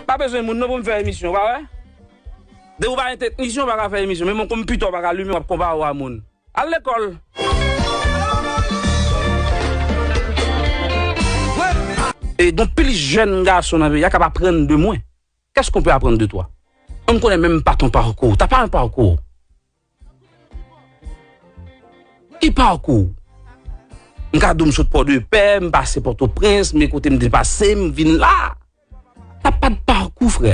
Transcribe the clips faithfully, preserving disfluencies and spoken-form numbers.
Pa bezwen moun non pou m fè emisyon, pa wè? Depi w pa gen teknisyen, w pa ka fè emisyon. Menm yon konpitè w pa ka limen, w ap konpare w a moun. Al lekòl. E gen pil jèn gason nan peyi a k ap aprann de mwen. Qu'est-ce qu'on peut apprendre de toi? On ne connaît même pas ton parcours. T'as pas un parcours. Ki pakou? M ka di w m sot Pòdepè, m pase Pòtoprens, men kote m te pase, m vin la. Sa pa t pakou, frè.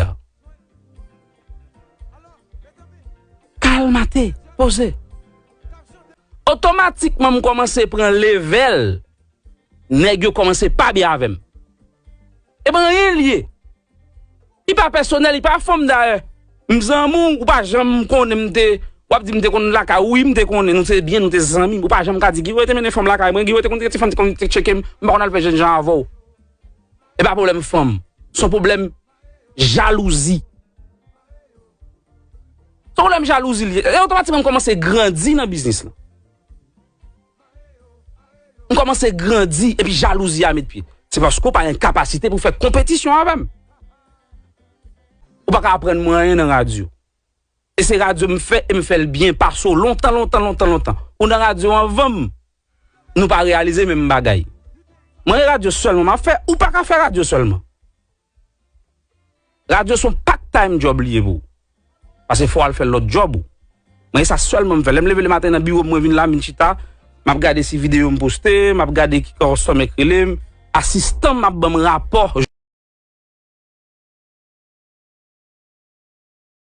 Kalmate, poze. Otomatikman, m kòmanse pran level. Nèg yo kòmanse pa byen avè m. E pa anyen l ye. Li pa pèsonèl, li pa fanm dayè. M zanmi w, ou pa janm konnen m te. W ap di m te konn lakay ou, wi, m te konnen, nou te byen, nou te zanmi. Ou pa janm ka di Guy Roy te mennen fanm lakay mwen, Guy Roy te konn gen ti fanm, te konn te tcheke m, m pa konn al fè jènjan avè w. E pa pwoblèm fanm. Se yon pwoblèm jalouzi. Se yon pwoblèm jalouzi li ye. E otomatikman, m kòmanse grandi nan biznis lan. M kòmanse grandi, epi jalouzi a met pye. Se paske w pa gen kapasite pou fè konpetisyon avè m. Ou pa ka aprann mwen anyen nan radyo. E se radyo m fè, e m fè l byen pase w lontan, lontan, lontan, lontan. Ou nan radyo anvan m, nou pa reyalize menm bagay. Mwen, radyo sèlman m ap fè, ou pa ka fè radyo sèlman. Radyo se yon part time job li ye pou ou. Paske fò w al fè lòt job ou. Mwen, e sa sèlman m fè. Lè m leve lematen nan biwo m, mwen vin la, m vin chita, m ap gade si videyo m poste, m ap gade ki customer k rele m, asistan m ap ban m rapò